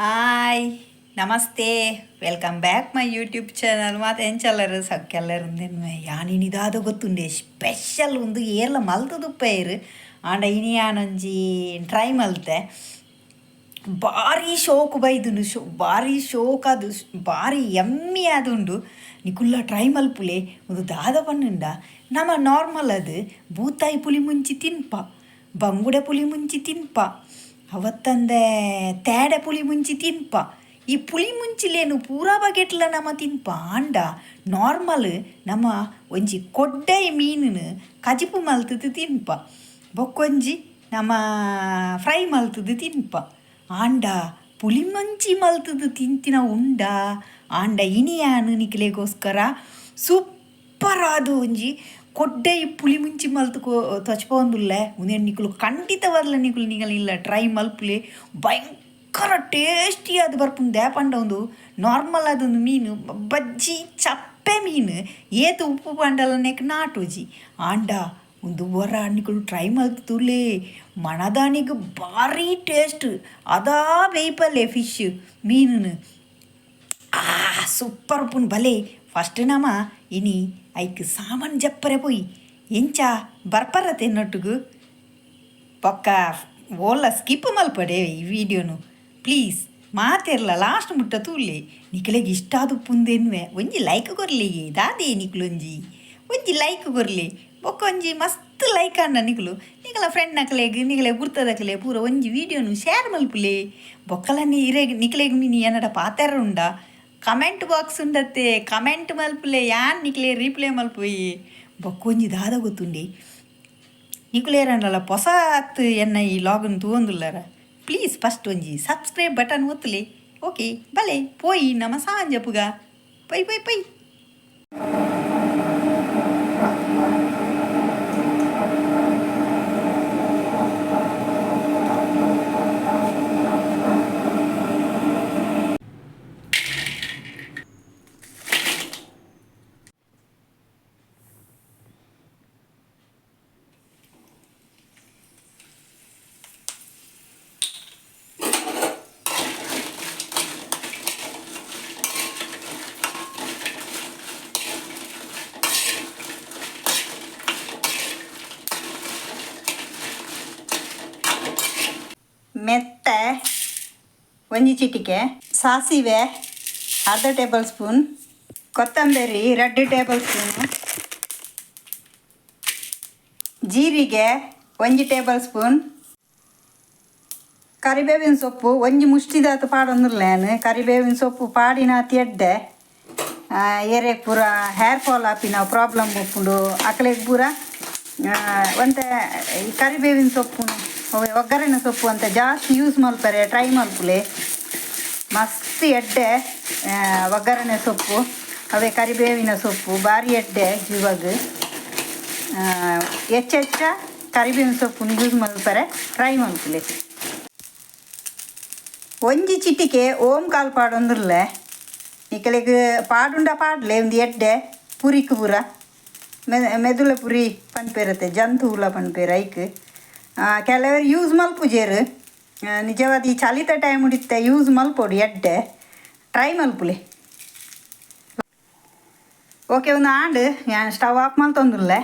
Hi, namaste, welcome back my YouTube channel. ಮಾತ ಎಂಚಲ್ಲರು ಸಕ್ಕೆಲ್ಲರು ಯಾನಿನಿದಾದ ಗೊತ್ತುಂಡೆ special ಒಂದು ಏರ್ಲ ಮಲ್ತುದುಪ್ಪೇರು ಆಂಡ ಇನಿಯಾನೊಂಜಿ ಟ್ರೈ ಮಲ್ತೆ. ಭಾರಿ ಶೋಕು ಬೈದುಂಡು ಶೋ, ಭಾರಿ ಶೋಕ್ ಅದು, ಭಾರಿ ಎಮ್ಮಿ ಆದುಂಡು. ನಿಕುಲ್ಲ ಟ್ರೈ ಮಲ್ಪುಲೆ. ಒಂದು ದಾದ ಪನ್ನುಂಡ, ನಮ ನಾರ್ಮಲ್ ಅದು ಬೂತಾಯಿ ಪುಲಿ ಮುಂಚಿ ತಿನ್ಪ, ಬಂಗುಡೆ ಪುಲಿ ಮುಂಚಿ ತಿನ್ಪ, ಅವತ್ತಂದೆ ತೇಡೆ ಪುಲಿ ಮುಂಚಿ ತಿನ್ಪ. ಈ ಪುಲಿ ಮುಂಚಿಲೇನು ಪೂರಾ ಬಗೆಟ್ಲ ನಮ ತಿನ್ಪ. ಆಂಡ ನಾರ್ಮಲ್ ನಮ್ಮ ಒಂಜಿ ಕೊಡ್ಡೆ ಮೀನುನು ಕಜಿಪು ಮಲ್ತದು ತಿನ್ಪ, ಬೊಕ್ಕೊಂಜಿ ನಮ ಫ್ರೈ ಮಲ್ತದು ತಿನ್ಪ. ಆಂಡ ಪುಲಿ ಮುಂಚಿ ಮಲ್ತದು ತಿಂತಿನ ಉಂಡ? ಆಂಡ ಇನಿಯಾನು ನಿಕ್ಲೆಗೋಸ್ಕರ ಸೂಪರ್ ಆದು ಒಂಜಿ ಕೊಡ್ಡೆ ಪುಲಿ ಮುಂಚಿ ಮಲ್ತು ತೊಚ್ಪೊಂದುಲ್ಲೆ. ಉಂದೆನ್ ನಿಕುಲು ಖಂಡಿತವಾದ್ಲ ನಿಕುಲು ನಿಗಲ್ ಇಲ್ಲ ಟ್ರೈ ಮಲ್ಪುಲೆ. ಭಯಂಕರ ಟೇಸ್ಟಿ ಅದು ಬರ್ಪುಂಡು. ದಾಯೆಪಂಡ ಉಂದು ನಾರ್ಮಲ್ ಆದೊಂದು ಮೀನು, ಬಜ್ಜಿ ಚಪ್ಪೆ ಮೀನು, ಏತ್ ಉಪ್ಪು ಪಂಡಲ ನೆಕ್ ನಾಟುಜಿ. ಆಂಡ ಉಂದು ಒರ ನಿಕುಲು ಟ್ರೈ ಮಲ್ತ್ ತೂಲೆ, ಮನದಾನಿಗ್ ಭಾರಿ ಟೇಸ್ಟ್. ಅದಾ ಬೇಯ್ಪಲ್ಲೆ ಫಿಶ್ ಮೀನುನು, ಆ ಸೂಪರ್ ಉಪ್ಪುಂಡು. ಬಲೆ, ಫಸ್ಟ್ ನಮ ಇನಿ ಐಕ್ ಸಾಮಾನು ಜಪ್ಪರೆ ಪೋಯಿ ಎಂಚ ಬರ್ಪರತೆ ಎನ್ನೊಟ್ಟುಗು. ಪೊಕ್ಕ ಓಲ ಸ್ಕಿಪ್ ಮಲ್ಪಡೆ ಈ ವಿಡಿಯೋನು ಪ್ಲೀಸ್. ಮಾತೆರ್ಲ ಲಾಸ್ಟ್ ಮುಟ್ಟ ತೂಲೆ. ನಿಕಲೆಗ್ ಇಷ್ಟ ಆದುಪ್ಪುಂದೆನ್ವೆ ಒಂಜಿ ಲೈಕ್ ಕೊರ್ಲೆ. ದಾದೆ ನಿಕುಲೊಂಜಿ ಒಂಜಿ ಲೈಕ್ ಕೊರ್ಲೆ. ಬೊಕ್ಕ ಒಂಜಿ ಮಸ್ತ್ ಲೈಕ್ ಅನ್ನ ನಿಕುಲು ನಿಕಲ ಫ್ರೆಂಡ್ ನಕಲೆಗ್, ನಿಕಲೆ ಗುರ್ತದಕಲೆ ಪೂರ ಒಂಜಿ ವಿಡಿಯೋನು ಶೇರ್ ಮಲ್ಪುಲೆ. ಬೊಕ್ಕಲನ್ನೇ ಇರೆಗ್ ನಿಕಲೆಗ್ ಮಿನಿ ಎನ್ನಡ ಪಾತೆರ ಉಂಡ, ಕಮೆಂಟ್ ಬಾಕ್ಸ್ ಉಂಡತ್ತೆ, ಕಮೆಂಟ್ ಮಲ್ಪುಲೆ. ಯಾನ್ ನಿಕ್ಲೆ ರೀಪ್ಲೈ ಮಲ್ಪುಯಿ. ಬೊಕ್ಕ ಒಂಜಿ ದಾದ ಗೊತ್ತುಂಡಿ, ನಿಕುಲೇರಂಡಲ ಪೊಸಾತ್ ಎನ್ನ ಈ ಲಾಗನ್ ತೂವೊಂದುಲ್ಲರ, ಪ್ಲೀಸ್ ಫಸ್ಟ್ ಒಂಜಿ ಸಬ್ಸ್ಕ್ರೈಬ್ ಬಟನ್ ಒತ್ತುಲೆ. ಓಕೆ, ಬಲೆ ಪೋಯಿ ನಮ ಸಾಂಜಪುಗ. ಪೈ ಪೈ ಪೈ. ಮೆತ್ತೆ ಒಂಜಿ ಚಿಟಿಕೆ, ಸಾಸಿವೆ ಅರ್ಧ ಟೇಬಲ್ ಸ್ಪೂನ್, ಕೊತ್ತಂಬರಿ 2 ಟೇಬಲ್ ಸ್ಪೂನು, ಜೀರಿಗೆ 1 ಟೇಬಲ್ ಸ್ಪೂನ್, ಕರಿಬೇವಿನ ಸೊಪ್ಪು ಒಂಜಿ ಮುಷ್ಟಿದಾತು ಪಾಡೊಂದುಲ್ಲೇನು. ಕರಿಬೇವಿನ ಸೊಪ್ಪು ಪಾಡಿನ ಎಡ್ಡೆ. ಏರೆಗ್ ಪೂರ ಹೇರ್ ಫಾಲ್ ಆಪಿನ ಪ್ರಾಬ್ಲಮ್ ಉಪ್ಪುಂಡು, ಅಕ್ಲೆಗ್ ಪೂರ ಒಂತೆ ಈ ಕರಿಬೇವಿನ ಸೊಪ್ಪು, ಒಗ್ಗರಣೆ ಸೊಪ್ಪು ಅಂತ ಜಾಸ್ತಿ ಯೂಸ್ ಮಲ್ಪರೆ ಟ್ರೈ ಮಲ್ಪುಲೆ. ಮಸ್ತ್ ಎಡ್ಡೆ ಒಗ್ಗರಣೆ ಸೊಪ್ಪು, ಅವೇ ಕರಿಬೇವಿನ ಸೊಪ್ಪು ಭಾರಿ ಎಡ್ಡೆ. ಇವಾಗ ಹೆಚ್ಚೆಚ್ಚ ಕರಿಬೇವಿನ ಸೊಪ್ಪು ಯೂಸ್ ಮಲ್ಪರೆ ಟ್ರೈ ಮಲ್ಪುಲೆ. ಒಂಜಿ ಚಿಟಿಕೆ ಓಂ ಕಾಲು ಪಾಡೊಂದುಲ್ಲೆ. ನಿಕಲೆಗ್ ಪಾಡುಂಡ ಪಾಡ್ಲೆ. ಒಂದು ಎಡ್ಡೆ ಪುರಿಕ್ ಪೂರ, ಮೆದುಳ ಪುರಿ ಪನ್ಪೆರತ್ತೆ, ಜಂತು ಹುಳ ಪನ್ಪೆರ್ ಐಕ್. ಕೆಲವರು ಯೂಸ್ ಮಲ್ಪುಜೆರ್. ನಿಜವಾದ ಈ ಚಳಿತ ಟೈಮ್ ಇತ್ತೆ ಯೂಸ್ ಮಲ್ಪೊಡು, ಎಡ್ಡೆ, ಟ್ರೈ ಮಲ್ಪುಲೆ. ಓಕೆ, ಒಂದು ಆಂಡ್ ಯಾನ್ ಸ್ಟವ್ ಆಫ್ ಮಲ್ತೊಂದುಲ್ಲೆ.